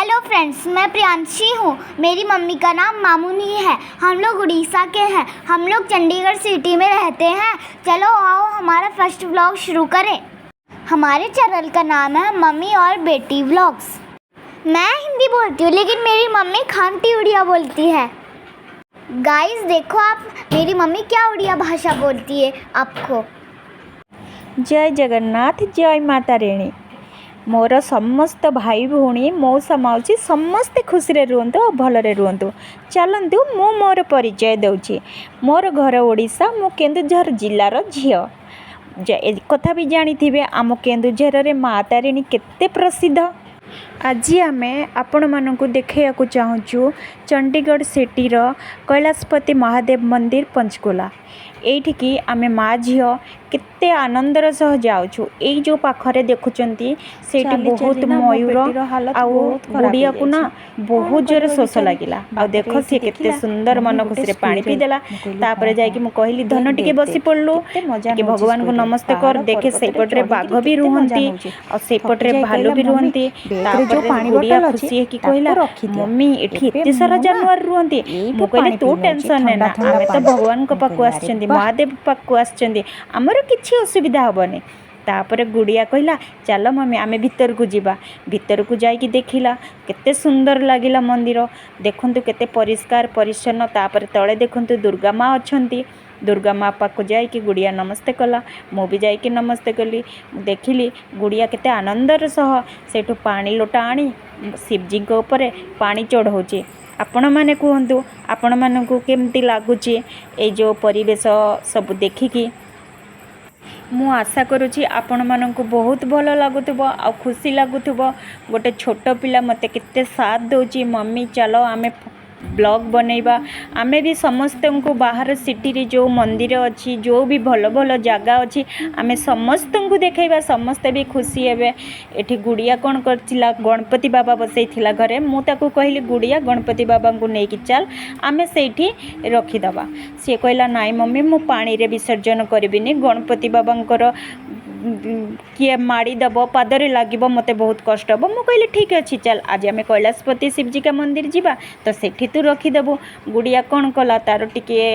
Hello friends, मैं प्रियांशी हूँ। मेरी मम्मी का नाम मामुनी है। हम लोग उड़ीसा के हैं। हम लोग चंडीगढ़ सिटी में रहते हैं। चलो आओ, हमारा फर्स्ट व्लॉग शुरू करें। हमारे चैनल का नाम है मम्मी और बेटी व्लॉग्स। मैं हिंदी बोलती हूँ, लेकिन मेरी मम्मी खांटी उड़िया बोलती है। गाइस, देखो आप, मेरी मम्मी क्या उड़िया भाषा बोलती है आपको। ଜୟ ଜଗନ୍ନାଥ, ଜୟ ମା ତାରିଣୀ। ମୋର ସମସ୍ତ ଭାଇ ଭଉଣୀ, ମଉସା ମାଉସୀ ସମସ୍ତେ ଖୁସିରେ ରୁହନ୍ତୁ ଆଉ ଭଲରେ ରୁହନ୍ତୁ। ଚାଲନ୍ତୁ, ମୁଁ ମୋର ପରିଚୟ ଦେଉଛି। ମୋର ଘର ଓଡ଼ିଶା, ମୁଁ କେନ୍ଦୁଝର ଜିଲ୍ଲାର ଝିଅ। ଏ କଥା ବି ଜାଣିଥିବେ, ଆମ କେନ୍ଦୁଝରରେ ମା ତାରିଣୀ କେତେ ପ୍ରସିଦ୍ଧ। ଆଜି ଆମେ ଆପଣମାନଙ୍କୁ ଦେଖାଇବାକୁ ଚାହୁଁଛୁ ଚଣ୍ଡିଗଡ଼ ସିଟିର କୈଳାସପତି ମହାଦେବ ମନ୍ଦିର, ପଞ୍ଚକୁଲା। ଏଇଠିକି ଆମେ ମା ଝିଅ କେତେ ଆନନ୍ଦର ସହ ଯାଉଛୁ। ଏଇ ଯେଉଁ ପାଖରେ ଦେଖୁଛନ୍ତି, ସେଇଠି ଚାଲି ବହୁତ ଚାଲି ନା ମୋ ମୟୂର ପେଟିର ହାଲତ ଆଉ ବହୁତ ଖରାପ ଗୁଡ଼ିଆକୁ ନା ହେଇଯାଇଛି। ବହୁତ କଣ ଜୋରେ କରିବ ଶୋଷ ବିଚାରୀ? ଲାଗିଲା। ଆଉ ବାଟରେ ଦେଖ, ଏଇଠି ସିଏ କେତେ ଦେଖିଲା ସୁନ୍ଦର ମମ୍ମି ମନ ଗୋଟେ ଖୁସିରେ ପାଣି ସ୍କୁଇରେଲ। ପିଇଦେଲା। ମୁଁ କହିଲି, ତାପରେ ହଁ ଯାଇକି ହଁ, ମୁଁ କହିଲି, ଧନ, ଦେଖ ଟିକେ ଦେଖ ବସି ଦେଖ, ପଡ଼ିଲୁ, କେତେ ମଜା ଟିକେ ନଉଛି ଭଗବାନଙ୍କୁ ସ୍କୁଇରେଲ। ନମସ୍ତେ କର। ପାହାଡ଼ ଦେଖେ, ପର୍ବତରେ ସେଇପଟରେ ବାଘ ଚଢ଼ିକିରି ବି କେତେ ମଜା ରୁହନ୍ତି ନଉଛି। ଆଉ ଥକି ସେଇପଟରେ ଯାଇ ଭାଲୁ କହିଲା, ବି ମମ୍ମି, ରୁହନ୍ତି। ବେଗରେ ଯୋଉ ତାପରେ ପାଣି ଗୁଡ଼ିଆ ବୋଟଲ ଅଛି ଖୁସି ହେଇକି ତାକୁ କହିଲା, ରଖିଦିଅ। ମମ୍ମି, ଏଠି ଏବେ ଏତେ ସାରା ମୁଁ ନା ଜାନୁଆର ରୁହନ୍ତି। ଏଇଠୁ ମୁଁ କହିଲି, ପାଣି ତୁ ପିଇ ନେଉଛି, ଟେନସନ୍ ଥଣ୍ଡା ନେନା, ଥଣ୍ଡା ଆମେ ତ ପାଣି। ଭଗବାନଙ୍କ ମୁଁ ପାଖକୁ କହିଲି, ଆରେ ଆସିଛନ୍ତି, ବାহ। ମହାଦେବ ପାଖକୁ ଆସିଛନ୍ତି, ଆମର କିଛି ଅସୁବିଧା ହେବନି। ତାପରେ ଗୁଡ଼ିଆ କହିଲା, ଚାଲ ମମ୍ମି, ଆମେ ଭିତରକୁ ଯିବା। ଭିତରକୁ ଯାଇକି ଦେଖିଲା, କେତେ ସୁନ୍ଦର ଲାଗିଲା ମନ୍ଦିର। ଦେଖନ୍ତୁ, କେତେ ପରିଷ୍କାର ପରିଚ୍ଛନ୍ନ। ତାପରେ ତଳେ ଦେଖନ୍ତୁ, ଦୁର୍ଗା ମା ଅଛନ୍ତି। ଦୁର୍ଗା ମା ପାଖକୁ ଯାଇକି ଗୁଡ଼ିଆ ନମସ୍ତେ କଲା, ମୁଁ ବି ଯାଇକି ନମସ୍ତେ କଲି। ଦେଖିଲି, ଗୁଡ଼ିଆ କେତେ ଆନନ୍ଦର ସହ ସେଇଠୁ ପାଣି ଲୋଟା ଆଣି ଶିବଜୀଙ୍କ ଉପରେ ପାଣି ଚଢ଼ଉଛି। ଆପଣମାନେ କୁହନ୍ତୁ, ଆପଣମାନଙ୍କୁ କେମିତି ଲାଗୁଛି ଏଇ ଯେଉଁ ପରିବେଶ ସବୁ ଦେଖିକି? ମୁଁ ଆଶା କରୁଛି ଆପଣମାନଙ୍କୁ ବହୁତ ଭଲ ଲାଗୁଥିବ ଆଉ ଖୁସି ଲାଗୁଥିବ। ଗୋଟେ ଛୋଟ ପିଲା ମୋତେ କେତେ ସାଥ ଦେଉଛି, ମମ୍ମି, ଚାଲ ଆମେ ବ୍ଲଗ୍ ବନେଇବା। ଆମେ ବି ସମସ୍ତଙ୍କୁ ବାହାର ସିଟିରେ ଯେଉଁ ମନ୍ଦିର ଅଛି, ଯେଉଁ ବି ଭଲ ଭଲ ଜାଗା ଅଛି, ଆମେ ସମସ୍ତଙ୍କୁ ଦେଖାଇବା, ସମସ୍ତେ ବି ଖୁସି ହେବେ। ଏଠି ଗୁଡ଼ିଆ କ'ଣ କରିଥିଲା? ଗଣପତି ବାବା ବସେଇଥିଲା ଘରେ। ମୁଁ ତାକୁ କହିଲି, ଗୁଡ଼ିଆ, ଗଣପତି ବାବାଙ୍କୁ ନେଇକି ଚାଲ, ଆମେ ସେଇଠି ରଖିଦେବା। ସିଏ କହିଲା, ନାଇଁ ମମ୍ମି, ମୁଁ ପାଣିରେ ବିସର୍ଜନ କରିବିନି। ଗଣପତି ବାବାଙ୍କର କିଏ ମାଡ଼ିଦେବ, ପାଦରେ ଲାଗିବ, ମୋତେ ବହୁତ କଷ୍ଟ ହେବ। ମୁଁ କହିଲି, ଠିକ୍ ଅଛି, ଚାଲ, ଆଜି ଆମେ କୈଳାସପତି ଶିବଜୀକା ମନ୍ଦିର ଯିବା, ତ ସେଠି ତୁ ରଖିଦେବୁ। ଗୁଡ଼ିଆ କ'ଣ କଲା, ତାର ଟିକିଏ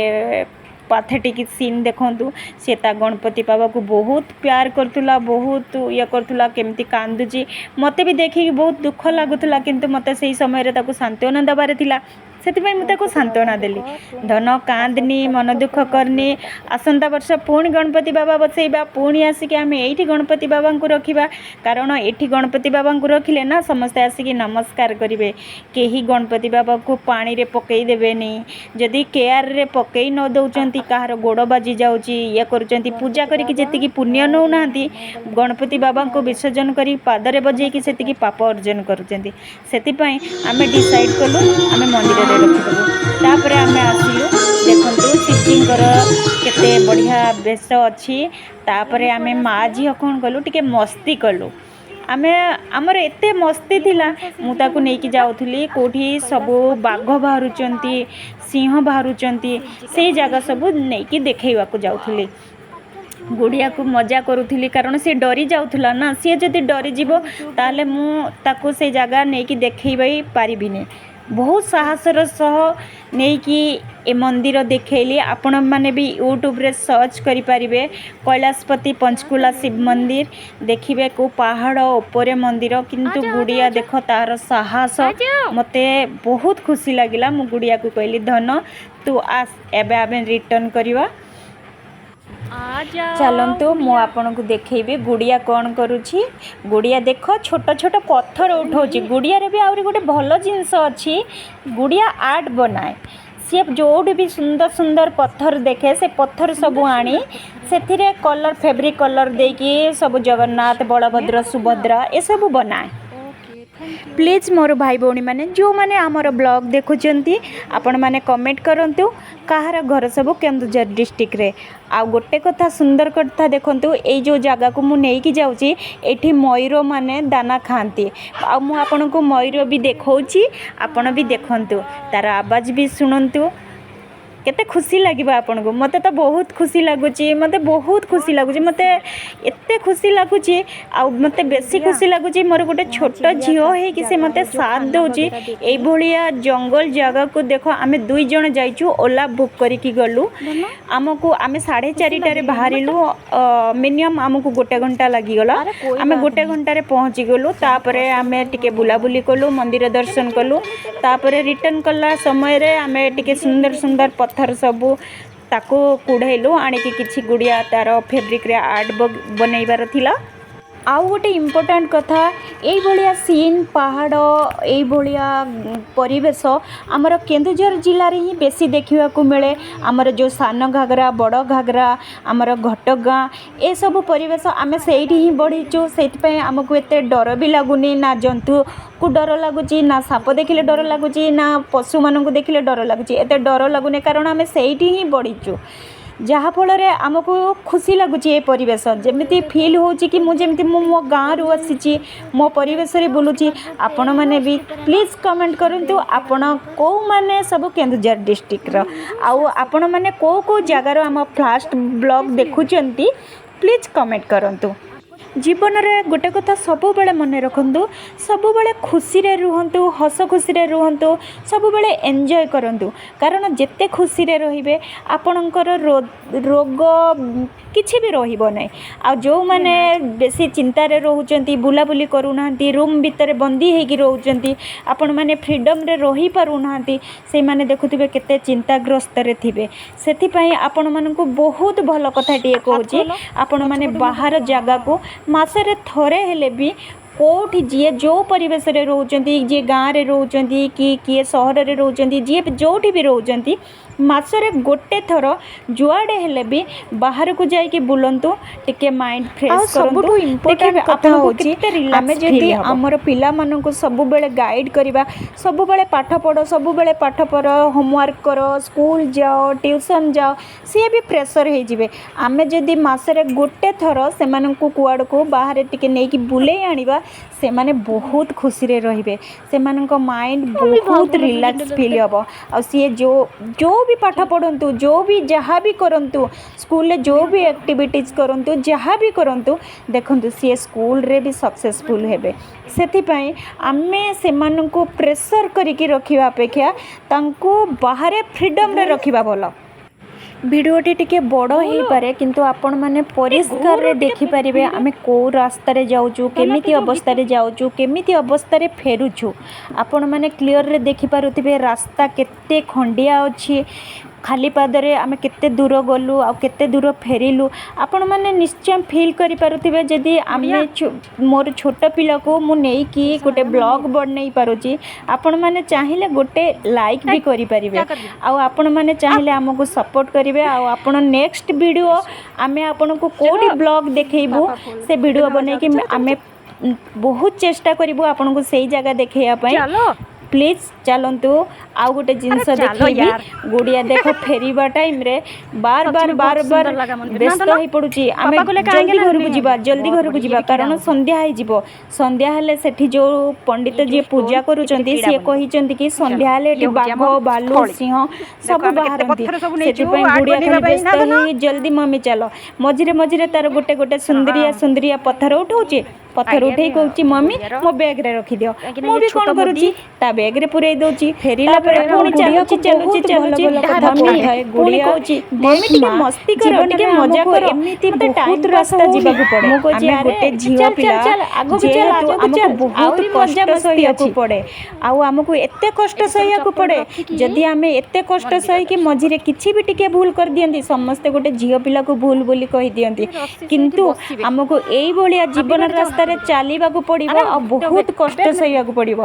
ପାଥେଟିକ୍ ସିନ୍ ଦେଖନ୍ତୁ। ସେ ତା ଗଣପତି ବାବାକୁ ବହୁତ ପ୍ୟାର କରୁଥିଲା, ବହୁତ ଇଏ କରୁଥିଲା। କେମିତି କାନ୍ଦୁଛି, ମୋତେ ବି ଦେଖିକି ବହୁତ ଦୁଃଖ ଲାଗୁଥିଲା। କିନ୍ତୁ ମୋତେ ସେଇ ସମୟରେ ତାକୁ ସାନ୍ତ୍ୱନା ଦେବାର ଥିଲା, ସେଥିପାଇଁ ମୁଁ ତାକୁ ଗଣପତି ସାନ୍ତ୍ୱନା ବାବାଙ୍କୁ ଦେଲି। କହ ତୁ ଧନ, କାନ୍ଦନି, ଆସନ୍ତା ମନ ବର୍ଷ ଦୁଃଖ ତୁ କରନି। ମନ୍ଦିରକୁ ଡାକିବୁ। ଆସନ୍ତା ବର୍ଷ ପୁଣି ଗଣପତି ବାବା ବସେଇବା, ପୁଣି ଆସିକି ଆମେ ଏଇଠି ଗଣପତି ବାବାଙ୍କୁ ରଖିବା। କାରଣ ଏଠି ଗଣପତି ବାବାଙ୍କୁ ରଖିଲେ ନା ସମସ୍ତେ ଆସିକି ନମସ୍କାର କରିବେ। କେହି ଗଣପତି ବାବାକୁ ପାଣିରେ ପକାଇ ଦେବେନି। ଯଦି କେୟାରରେ ପକାଇ ନ ଦେଉଛନ୍ତି, କାହାର ଗୋଡ଼ ବାଜି ଯାଉଛି, ଇଏ କରୁଛନ୍ତି। ପୂଜା ଗଣପତି କରିକି ବାବା ଯେତିକି ପୁଣ୍ୟ ମୋରିଆ, ନେଉନାହାନ୍ତି, ମଙ୍ଗଳ ଗଣପତି ମୂର୍ତ୍ତି ବାବାଙ୍କୁ ମୋରିଆ। ବିସର୍ଜନ କରି ପାଦରେ ବଜେଇକି ନମସ୍ତେ ସେତିକି କର। ପାପ ଅର୍ଜନ କରୁଛନ୍ତି। ସେଥିପାଇଁ ଆମେ ଡିସାଇଡ଼୍ କଲୁ, ଆମେ ମନ୍ଦିରରେ ରଖିଦେବୁ। ତାପରେ ଆମେ ଆସିଲୁ। ଦେଖନ୍ତୁ, ଶିବଜୀଙ୍କର କେତେ ବଢ଼ିଆ ବେଶ ଅଛି। ତାପରେ ମମ୍ମି ଆମେ କୁଆଡ଼େ ମା ଆସିଲେ? ଝିଅ କ'ଣ କଲୁ, ଟିକେ ମସ୍ତି କଲୁ। ଆମେ ଆମର ଏତେ ମସ୍ତି ଇଏ ଥିଲା। କौन सा ମୁଁ ଶିବଜୀ का ତାକୁ मंदिर ନେଇକି बेटा? ଯାଉଥିଲି କେଉଁଠି ସବୁ कैलाशपति ବାଘ ବାହାରୁଛନ୍ତି, ସିଂହ ବାହାରୁଛନ୍ତି, शिवजी का ସେଇ ଜାଗା मंदिर। ସବୁ ନେଇକି ଦେଖେଇବାକୁ ଯାଉଥିଲି। ଗୁଡ଼ିଆକୁ ମଜା କରୁଥିଲି, କାରଣ ସେ ଡରି ଯାଉଥିଲା ନା। ସିଏ ଯଦି ଡରିଯିବ, ତାହେଲେ ମୁଁ ତାକୁ ସେ ଜାଗା ନେଇକି ଦେଖେଇ ପାରିବିନି। ବହୁତ ସାହସର ସହ ନେଇକି ଏ ମନ୍ଦିର ଦେଖେଇଲି। ଆପଣମାନେ ବି ୟୁଟ୍ୟୁବରେ ସର୍ଚ୍ଚ କରିପାରିବେ, କୈଳାସପତି ପଞ୍ଚକୁଲା ଶିବ ମନ୍ଦିର। ଦେଖିବେ, କେଉଁ ପାହାଡ଼ ଉପରେ ମନ୍ଦିର। କିନ୍ତୁ आजा आजा ଗୁଡ଼ିଆ आजा। ଦେଖ, ତାର ସାହସ आजा। ମୋତେ ବହୁତ ଖୁସି ଲାଗିଲା। ମୁଁ ଗୁଡ଼ିଆକୁ କହିଲି, ଧନ, ତୁ ଆସ, ଏବେ ଆମେ ରିଟର୍ଣ୍ଣ କରିବା। आजा। ଚାଲନ୍ତୁ, ମୁଁ गुड़िया। ଆପଣଙ୍କୁ ଦେଖେଇବି ଗୁଡ଼ିଆ କ'ଣ କରୁଛି। ଗୁଡ଼ିଆ ଦେଖ, ଛୋଟ ଛୋଟ ପଥର अरे ଉଠଉଛି। नहीं। ଗୁଡ଼ିଆରେ ବି ଆହୁରି ଗୋଟେ ଭଲ ଜିନିଷ ଅଛି, ଗୁଡ଼ିଆ ଆର୍ଟ ବନାଏ। ସିଏ ଯେଉଁଠି ବି ସୁନ୍ଦର ସୁନ୍ଦର ପଥର ଦେଖେ, ସେ ପଥର ସବୁ सुंदर ଆଣି सुंदर पत्थर है। ସେଥିରେ କଲର୍, ଫେବ୍ରିକ୍ କଲର୍ ଦେଇକି ସବୁ ଜଗନ୍ନାଥ, ବଳଭଦ୍ର, मेरे को भी ସୁଭଦ୍ରା बनाओ। ଏସବୁ ବନାଏ। Okay, thank you. Please ମୋର ଭାଇ ଭଉଣୀମାନେ, ଯେଉଁମାନେ ଆମର ବ୍ଲଗ୍ ଦେଖୁଛନ୍ତି, ଆପଣମାନେ କମେଣ୍ଟ କରନ୍ତୁ କାହାର ଘର ସବୁ କେନ୍ଦୁଝର ଡିଷ୍ଟ୍ରିକ୍ଟରେ। ଆଉ ଗୋଟେ କଥା, ସୁନ୍ଦର କଥା, ଦେଖନ୍ତୁ, ଏଇ ଯେଉଁ ଜାଗାକୁ ମୁଁ ନେଇକି ଯାଉଛି, ଏଇଠି ମୟୂରମାନେ ଦାନା ଖାଆନ୍ତି। ଆଉ ମୁଁ ଆପଣଙ୍କୁ ମୟୂର ବି ଦେଖାଉଛି, ଆପଣ ବି ଦେଖନ୍ତୁ, ତା'ର ଆବାଜ ବି ଶୁଣନ୍ତୁ। କେତେ ଖୁସି ଲାଗିବ ଆପଣଙ୍କୁ? ମୋତେ ତ ବହୁତ ଖୁସି ଲାଗୁଛି। ମୋତେ ବହୁତ ଖୁସି ଲାଗୁଛି। ମୋତେ ଏତେ ଖୁସି ଲାଗୁଛି ଆଉ ମୋତେ ବେଶୀ ଖୁସି ଲାଗୁଛି, ମୋର ଗୋଟେ ଛୋଟ ଝିଅ ହେଇକି ସେ ମୋତେ ସାଥ ଦେଉଛି ଏଇଭଳିଆ ଜଙ୍ଗଲ ଜାଗାକୁ। ଦେଖ, ଆମେ ଦୁଇ ଜଣ ଯାଇଛୁ, ଓଲା ବୁକ୍ କରିକି ଗଲୁ। ଆମକୁ ଆମେ 4:30ରେ ବାହାରିଲୁ। ମିନିମମ୍ ଆମକୁ ଗୋଟେ ଘଣ୍ଟା ଲାଗିଗଲା। ଆମେ ଗୋଟେ ଘଣ୍ଟାରେ ପହଞ୍ଚିଗଲୁ। ତାପରେ ଆମେ ଟିକେ ବୁଲାବୁଲି କଲୁ, ମନ୍ଦିର ଦର୍ଶନ କଲୁ। ତାପରେ ରିଟର୍ନ କଲା ସମୟରେ ଆମେ ଟିକେ ସୁନ୍ଦର ସୁନ୍ଦର ପଥର ସବୁ ତାକୁ କୁଢ଼େଇଲୁ, ଆଣିକି କିଛି ଗୁଡ଼ିଆ ତାର ଫେବ୍ରିକ୍ରେ ଆର୍ଟ ବନେଇବାର ଥିଲା। ଆଉ ଗୋଟେ ଇମ୍ପୋର୍ଟାଣ୍ଟ କଥା, ଏଇଭଳିଆ ସିନ୍, ପାହାଡ଼, ଏଇଭଳିଆ ପରିବେଶ ଆମର କେନ୍ଦୁଝର ଜିଲ୍ଲାରେ ହିଁ ବେଶୀ ଦେଖିବାକୁ ମିଳେ। ଆମର ଯେଉଁ ସାନ ଘାଗରା, ବଡ଼ ଘାଗରା, ଆମର ଘଟଗାଁ, ଏସବୁ ପରିବେଶ ଆମେ ସେଇଠି ହିଁ ବଢ଼ିଛୁ। ସେଇଥିପାଇଁ ଆମକୁ ଏତେ ଡର ବି ଲାଗୁନି। ନା ଜନ୍ତୁକୁ ଡର ଲାଗୁଛି, ନା ସାପ ଦେଖିଲେ ଡର ଲାଗୁଛି, ନା ପଶୁମାନଙ୍କୁ ଦେଖିଲେ ଡର ଲାଗୁଛି। ଏତେ ଡର ଲାଗୁନି, କାରଣ ଆମେ ସେଇଠି ହିଁ ବଢ଼ିଛୁ, ଯାହାଫଳରେ ଆମକୁ ଖୁସି ଲାଗୁଛି। ଏ ପରିବେଶ ଯେମିତି ଫିଲ୍ ହେଉଛି କି ମୁଁ ଯେମିତି ମୁଁ ମୋ ଗାଁରୁ ଆସିଛି, ମୋ ପରିବେଶରେ ବୁଲୁଛି। ଆପଣମାନେ ବି ପ୍ଲିଜ୍ କମେଣ୍ଟ କରନ୍ତୁ, ଆପଣ କେଉଁମାନେ ସବୁ କେନ୍ଦୁଝର ଡିଷ୍ଟ୍ରିକ୍ଟର ଆଉ ଆପଣମାନେ କେଉଁ କେଉଁ ଜାଗାରୁ ଆମ ଫାଷ୍ଟ ବ୍ଲଗ୍ ଦେଖୁଛନ୍ତି, ପ୍ଲିଜ୍ କମେଣ୍ଟ କରନ୍ତୁ। ଜୀବନରେ ଗୋଟେ କଥା ସବୁବେଳେ ମନେ ରଖନ୍ତୁ, ସବୁବେଳେ ଖୁସିରେ ରୁହନ୍ତୁ, ହସ ଖୁସିରେ ରୁହନ୍ତୁ, ସବୁବେଳେ ଏନ୍ଜୟ କରନ୍ତୁ। କାରଣ ଯେତେ ଖୁସିରେ ରହିବେ, ଆପଣଙ୍କର ରୋଗ କିଛି ବି ରହିବ ନାହିଁ। ଆଉ ଯେଉଁମାନେ ବେଶୀ ଚିନ୍ତାରେ ରହୁଛନ୍ତି, ବୁଲାବୁଲି କରୁନାହାନ୍ତି, ରୁମ୍ ଭିତରେ ବନ୍ଦୀ ହେଇକି ରହୁଛନ୍ତି, ଆପଣମାନେ ଫ୍ରିଡ଼ମ୍ରେ ରହିପାରୁନାହାନ୍ତି, ସେଇମାନେ ଦେଖୁଥିବେ କେତେ ଚିନ୍ତାଗ୍ରସ୍ତରେ ଥିବେ। ସେଥିପାଇଁ ଆପଣମାନଙ୍କୁ ବହୁତ ଭଲ କଥାଟିଏ କହୁଛି। ଆପଣମାନେ ବାହାର ଜାଗାକୁ ମାସରେ ଥରେ ହେଲେ ବି, କେଉଁଠି ଯିଏ ଯେଉଁ ପରିବେଶରେ ରହୁଛନ୍ତି, ଯିଏ ଗାଁରେ ରହୁଛନ୍ତି କି କିଏ ସହରରେ ରହୁଛନ୍ତି, ଯିଏ ଯେଉଁଠି ବି ରହୁଛନ୍ତି, ମାସରେ ଗୋଟେ ଥର ଯୁଆଡ଼େ ହେଲେ ବି ବାହାରକୁ ଯାଇକି ବୁଲନ୍ତୁ, ଟିକେ ମାଇଣ୍ଡ ଆଉ ଫ୍ରେଶ୍ କରନ୍ତୁ। ସବୁଠୁ ଇମ୍ପୋର୍ଟାଣ୍ଟ ଦେଖିବେ କଥା ଆପଣଙ୍କୁ ହେଉଛି, କେତେ ଆମେ ରିଲାକ୍ସ ଯଦି ଫିଲ୍ ହେବ। ଆମର ପିଲାମାନଙ୍କୁ ସବୁବେଳେ ଗାଇଡ଼ କରିବା, ସବୁବେଳେ ପାଠ ପଢ଼, ସବୁବେଳେ ପାଠ ପଢ଼, ହୋମୱାର୍କ କର, ସ୍କୁଲ ଯାଅ, ଟ୍ୟୁସନ୍ ଯାଅ, ସିଏ ବି ପ୍ରେସର୍ ହେଇଯିବେ। ଆମେ ଯଦି ମାସରେ ଗୋଟେ ଥର ସେମାନଙ୍କୁ କୁଆଡ଼କୁ ବାହାରେ ଟିକେ ନେଇକି ବୁଲେଇ ଆଣିବା, ସେମାନେ ବହୁତ ଖୁସିରେ ରହିବେ। ସେମାନଙ୍କ ମାଇଣ୍ଡ ବହୁତ ରିଲାକ୍ସ ଫିଲ୍ ହେବ। ଆଉ ସିଏ ଯେଉଁ ଯେଉଁ ବି ପାଠ ପଢ଼ନ୍ତୁ, ଯେଉଁ ବି ଯାହା ବି କରନ୍ତୁ, ସ୍କୁଲରେ ଯେଉଁ ବି ଆକ୍ଟିଭିଟିଜ୍ କରନ୍ତୁ, ଯାହା ବି କରନ୍ତୁ, ଦେଖନ୍ତୁ ସିଏ ସ୍କୁଲରେ ବି ସକ୍ସେସଫୁଲ୍ ହେବେ। ସେଥିପାଇଁ ଆମେ ସେମାନଙ୍କୁ ପ୍ରେସର୍ କରିକି ରଖିବା ଅପେକ୍ଷା ତାଙ୍କୁ ବାହାରେ ଫ୍ରିଡ଼ମ୍ରେ ରଖିବା ଭଲ। ଭିଡ଼ିଓଟି ଟିକେ ବଡ଼ ହେଇପାରେ, କିନ୍ତୁ ଆପଣମାନେ ପରିଷ୍କାରରେ ଦେଖିପାରିବେ ଆମେ କେଉଁ ରାସ୍ତାରେ ଯାଉଛୁ, କେମିତି ଅବସ୍ଥାରେ ଯାଉଛୁ, କେମିତି ଅବସ୍ଥାରେ ଫେରୁଛୁ। ଆପଣମାନେ କ୍ଲିଅରରେ ଦେଖିପାରୁଥିବେ ରାସ୍ତା କେତେ ଖଣ୍ଡିଆ ଅଛି, ଖାଲି ପାଦରେ ଆମେ କେତେ ଦୂର ଗଲୁ ଆଉ କେତେ ଦୂର ଫେରିଲୁ। ଆପଣମାନେ ନିଶ୍ଚୟ ଫିଲ୍ କରିପାରୁଥିବେ, ଯଦି ଆମେ ମୋର ଛୋଟ ପିଲାକୁ ମୁଁ ନେଇକି ଗୋଟେ ବ୍ଲଗ୍ ବନେଇ ପାରୁଛି, ଆପଣମାନେ ଚାହିଁଲେ ଗୋଟେ ଲାଇକ୍ ବି କରିପାରିବେ ଆଉ ଆପଣମାନେ ଚାହିଁଲେ ଆମକୁ ସପୋର୍ଟ କରିବେ। ଆଉ ଆପଣ ନେକ୍ସଟ ଭିଡ଼ିଓ ଆମେ ଆପଣଙ୍କୁ କେଉଁଠି ବ୍ଲଗ୍ ଦେଖେଇବୁ, ସେ ଭିଡ଼ିଓ ବନେଇକି ଆମେ ବହୁତ ଚେଷ୍ଟା କରିବୁ ଆପଣଙ୍କୁ ସେଇ ଜାଗା ଦେଖେଇବା ପାଇଁ। ଚାଲ। ପ୍ଲିଜ୍ ଚାଲନ୍ତୁ, ଆଉ ଗୋଟେ ଜିନିଷ ଚାଲ ଦେଖେଇବି। ୟାର। ଗୁଡ଼ିଆ ଦେଖ, ଫେରିବା ଟାଇମ୍ରେ ବାର ବାର सच में ବାର बहुत ବାର सुंदर लगा मंदिर। ना ବ୍ୟସ୍ତ धनो? ହେଇପଡ଼ୁଛି। ଆମେ पापा को लेकर आएंगे ଜଲ୍ଦି ना? ଘରକୁ नहीं, ଯିବା, ଜଲ୍ଦି बहुत ଘରକୁ बढ़िया, ଯିବା, ये भी କାରଣ कीड़ा होगा। ସନ୍ଧ୍ୟା ହେଇଯିବ। ସନ୍ଧ୍ୟା ହେଲେ ସେଠି ଯେଉଁ ପଣ୍ଡିତ ये ଯିଏ जो ପୂଜା stone, କରୁଛନ୍ତି, ଏଥିରେ ସିଏ କିଡ଼ା ବନିବ। କହିଛନ୍ତି କି ସନ୍ଧ୍ୟା ହେଲେ ଏଠି ଇଏ ହଉଛି ବାଘ, ଆମ ଭାଲୁ, ଖଳି। ସିଂହ ଦେଖ, ସବୁ ଆମେ କେତେ ବାହାରନ୍ତି। ପଥର ସବୁ ନେଇଛୁ ସେଥିପାଇଁ ଆର୍ଟ ଗୁଡ଼ିଆ ବନେଇବା ଖାଲି ପାଇଁ ନା ବ୍ୟସ୍ତ ଧନ? ହେଇ, ଜଲ୍ଦି ମମି ଚାଲ। ମଝିରେ ମଝିରେ ତାର ଗୋଟେ ଗୋଟେ ସୁନ୍ଦରିଆ ସୁନ୍ଦରିଆ ପଥର ଉଠଉଛି। ପଥର ଆଇଡ଼ିଆ ଉଠେଇ ବି କହୁଛି, ମମି, ଗୁଡ଼ିଆର। ମୋ ବ୍ୟାଗରେ ରଖିଦିଅ। କାହିଁକି ନା ମୁଁ ଇଏ ବି ଛୋଟ କ'ଣ କରୁଛି, ମୁଦି। ତା ବ୍ୟାଗରେ ପୁରେଇ ଦଉଛି। ଫେରିଲା ତାପରେ ପରେ ପୁଣି ପୁଣି ଚାଲୁଛି, ଗୁଡ଼ିଆକୁ ଚାଲୁଛି, ବହୁତ ଭଲ ଚାଲୁଛି। ଭଲ କଥା ମମି କହୁଥାଏ। ପୁଣି ଗୁଡ଼ିଆ, କହୁଛି, ମମି ଦେଖ ଟିକେ ମା, ମସ୍ତି କର, ଟିକେ ଜୀବନରେ ମଜା ଆମକୁ କର, ଏମିତି ମତେ ବହୁତ ଟାଇମ୍ ପାସ୍ ରାସ୍ତା ହଉନି। ଯିବାକୁ ପଡ଼େ। ମୁଁ କହୁଛି, ଆମେ ଆରେ ଗୋଟେ ଝିଅ ଚାଲ, ଚାଲ, ପିଲା ଚାଲ, ଆଗକୁ ଚାଲ, ଯେହେତୁ ଆଗକୁ ଆମକୁ ଚାଲ। ବହୁତ ଆହୁରି ମଜା କଷ୍ଟ ମସ୍ତି ସହିବାକୁ ଅଛି। ପଡ଼େ ଆଉ ଆମକୁ ଏତେ କଷ୍ଟ ଏଠି ସବୁ ସହିବାକୁ ଚପଲ ପଡ଼େ। ରଖିକି ଯଦି ଆମେ ଏତେ କଷ୍ଟ ମନ୍ଦିର ସହିକି ଦର୍ଶନ ମଝିରେ କିଛି ବି ଟିକେ ଭୁଲ କରିଦିଅନ୍ତି, ସମସ୍ତେ ଗୋଟେ ଝିଅ ପିଲାକୁ ଭୁଲ ବୋଲି କହିଦିଅନ୍ତି। ରସି ସେଇଠି କିନ୍ତୁ ବସିବେ। ଆମକୁ ଏଇଭଳିଆ ଜୀବନ ବାଟେ ଯାଉ। ରାସ୍ତାରେ ଚାଲିବାକୁ ପଡ଼ିବ ଆରେ ଆଉ ବହୁତ କଷ୍ଟ ସହିବାକୁ ପଡ଼ିବ।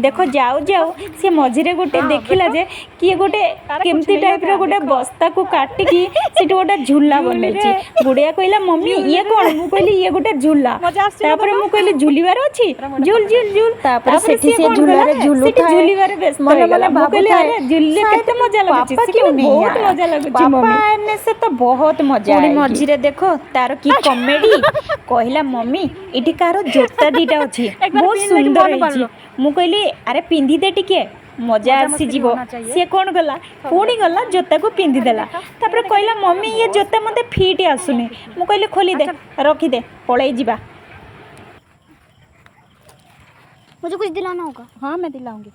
ଦେଖ, ଯାଉ ଯାଉ ସେ ମଝିରେ ଗୋଟେ ଦେଖିଲା ଯେ କିଏ ଗୋଟେ ତାର कुछ କେମିତି नहीं ଟାଇପ୍ର होगा, ଗୋଟେ ଦେଖ। ବସ୍ତାକୁ କାଟିକି ସେଠି ଗୋଟେ ଝୁଲା ବନେଇଛି। ଗୁଡ଼ିଆ କହିଲା, ମମି, ଇଏ କ'ଣ? ମୁଁ କହିଲି, ଇଏ ଗୋଟେ ଝୁଲା। ମଜା ଆସୁଛି ନା ତାପରେ ତୋର? ମୁଁ କହିଲି, ଝୁଲିବାର ଅଛି, ଝୁଲ ଝୁଲ ଝୁଲ। ତାପରେ ସେଠି ସିଏ ସେ କ'ଣ ଝୁଲାରେ କଲା? ସେଠି ଝୁଲୁଥାଏ। ଝୁଲିବାରେ ବ୍ୟସ୍ତ ମନେ ହେଇଗଲା। ମନେ ମୁଁ କହିଲି, ଭାବୁଥାଏ, ଆରେ ଝୁଲିଲେ शायद କେତେ ମଜା ଲାଗୁଛି। पापा ସେ क्यों କହିଲା, नहीं ବହୁତ आया? ମଜା ଲାଗୁଛି पापा ମମି। आने से तो बहुत मजा ପୁଣି आएगी। ମଝିରେ ଦେଖ ତାର କି କମେଡି, କହିଲା, ମମି, ଏଠି କାହାର ଜୋତା ଦିଟା ଅଛି, একবার ବହୁତ ପିନ୍ଧିଲେ କି ସୁନ୍ଦର ମନେ ହେଇଛି। ପଡ଼ିବ। ମୁଁ କହିଲି, ଆରେ ପିନ୍ଧିଦେ ଟିକେ। ମଜା ଆସିଯିବ। ସିଏ କ'ଣ କଲା? ପୁଣି ଗଲା, ଜୋତାକୁ ପିନ୍ଧିଦେଲା। ତାପରେ କହିଲା, "ମମି, ଇଏ ଜୋତା ମୋତେ ଫିଟ୍ ଆସୁନି।" ମୁଁ କହିଲି, "ଖୋଲିଦେ, ରଖିଦେ, ପଳେଇ ଯିବା।" मुझे कुछ दिलाना होगा। हाँ, मैं दिलाऊंगी।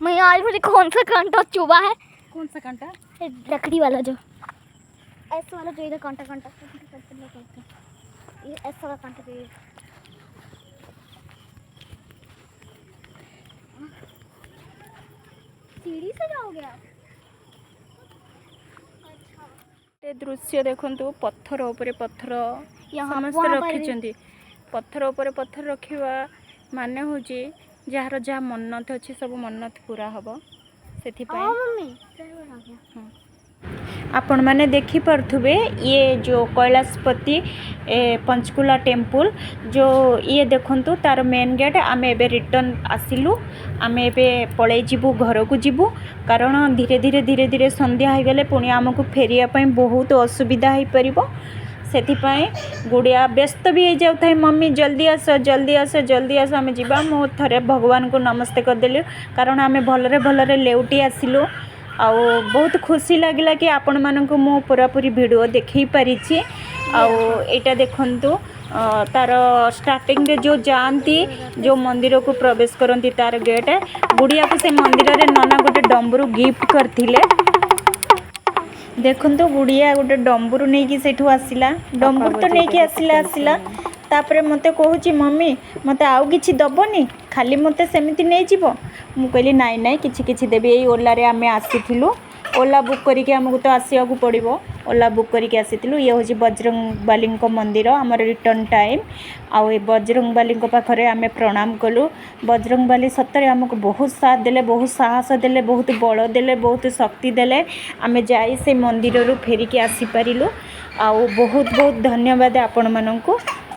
मैं आज मुझे कौन सा कांटा चुभा है? कौन सा कांटा? ये लकड़ी वाला, जो ऐसा वाला, जो इधर कांटा कांटा कांटा कांटा, ये ऐसा वाला कांटा चाहिए। सीढ़ी से जाओगे आप? ଏ ଦୃଶ୍ୟ ଦେଖନ୍ତୁ, ପଥର ଉପରେ ପଥର यहाँ ସମସ୍ତେ वहाँ पर भी- ରଖିଛନ୍ତି। ପଥର ଉପରେ ପଥର ରଖିବା ମାନେ ହେଉଛି ଯାହାର ଯାହା ମନ୍ନତ ଅଛି, ସବୁ ମନ୍ନତ ପୁରା ହେବ ସେଥିପାଇଁ। आओ मम्मी, ड्राइवर आ गया। ଆପଣମାନେ ଦେଖିପାରୁଥିବେ, ଇଏ ଯେଉଁ କୈଳାସପତି ଏ ପଞ୍ଚକୁଲା ଟେମ୍ପୁଲ୍ ଯେଉଁ, ଇଏ ଦେଖନ୍ତୁ ତାର ମେନ୍ ଗେଟ୍। ଆମେ ଏବେ ରିଟର୍ନ ଆସିଲୁ। ଆମେ ଏବେ ପଳେଇ ଯିବୁ, ଘରକୁ ଯିବୁ, କାରଣ ଧୀରେ ଧୀରେ ଧୀରେ ଧୀରେ ସନ୍ଧ୍ୟା ହେଇଗଲେ ପୁଣି ଆମକୁ ଫେରିବା ପାଇଁ ବହୁତ ଅସୁବିଧା ହେଇପାରିବ। ସେଥିପାଇଁ ଗୁଡ଼ିଆ ବ୍ୟସ୍ତ ବି ହେଇଯାଉଥାଏ, "ମମି, ଜଲ୍ଦି ଆସ, ଜଲ୍ଦି ଆସ, ଜଲ୍ଦି ଆସ, ଆମେ ଯିବା।" ମୁଁ ଥରେ ଭଗବାନଙ୍କୁ ନମସ୍ତେ କରିଦେଲି, କାରଣ ଆମେ ଭଲରେ ଭଲରେ ଲେଉଟି ଆସିଲୁ। ଆଉ ବହୁତ ଖୁସି ଲାଗିଲା କି ଆପଣମାନଙ୍କୁ ମୁଁ ପୁରାପୁରି ଭିଡ଼ିଓ ଦେଖେଇ ପାରିଛି। ଆଉ ଏଇଟା ଦେଖନ୍ତୁ, ତାର ଷ୍ଟାର୍ଟିଂରେ ଯେଉଁ ଯାଆନ୍ତି, ଯେଉଁ ମନ୍ଦିରକୁ ପ୍ରବେଶ କରନ୍ତି, ତାର ଗେଟ୍। ଗୁଡ଼ିଆକୁ ସେ ମନ୍ଦିରରେ ନନା ଗୋଟେ ଡମ୍ବୁରୁ ଗିଫ୍ଟ କରିଥିଲେ। ଦେଖନ୍ତୁ, ଗୁଡ଼ିଆ ଗୋଟେ ଡମ୍ବୁରୁ ନେଇକି ସେଇଠୁ ଆସିଲା। ଡମ୍ବୁରୁ ତ ନେଇକି ଆସିଲା ଆସିଲା, ତାପରେ ମୋତେ କହୁଛି, "ମମି, ମୋତେ ଆଉ କିଛି ଦେବନି? ଖାଲି ମୋତେ ସେମିତି ନେଇଯିବ?" ମୁଁ କହିଲି, "ନାଇଁ ନାଇଁ, କିଛି କିଛି ଦେବି।" ଏଇ ଓଲାରେ ଆମେ ଆସିଥିଲୁ। ଓଲା ବୁକ୍ କରିକି ଆମକୁ ତ ଆସିବାକୁ ପଡ଼ିବ। ଓଲା ବୁକ୍ କରିକି ଆସିଥିଲୁ। ଇଏ ହେଉଛି ବଜରଙ୍ଗବାଲିଙ୍କ ମନ୍ଦିର। ଆମର ରିଟର୍ନ ଟାଇମ୍। ଆଉ ଏ ବଜରଙ୍ଗବାଲିଙ୍କ ପାଖରେ ଆମେ ପ୍ରଣାମ କଲୁ। ବଜରଙ୍ଗବାଲି ସତରେ ଆମକୁ ବହୁତ ସାଥ ଦେଲେ, ବହୁତ ସାହସ ଦେଲେ, ବହୁତ ବଳ ଦେଲେ, ବହୁତ ଶକ୍ତି ଦେଲେ। ଆମେ ଯାଇ ସେ ମନ୍ଦିରରୁ ଫେରିକି ଆସିପାରିଲୁ। ଆଉ ବହୁତ ବହୁତ ଧନ୍ୟବାଦ ଆପଣମାନଙ୍କୁ।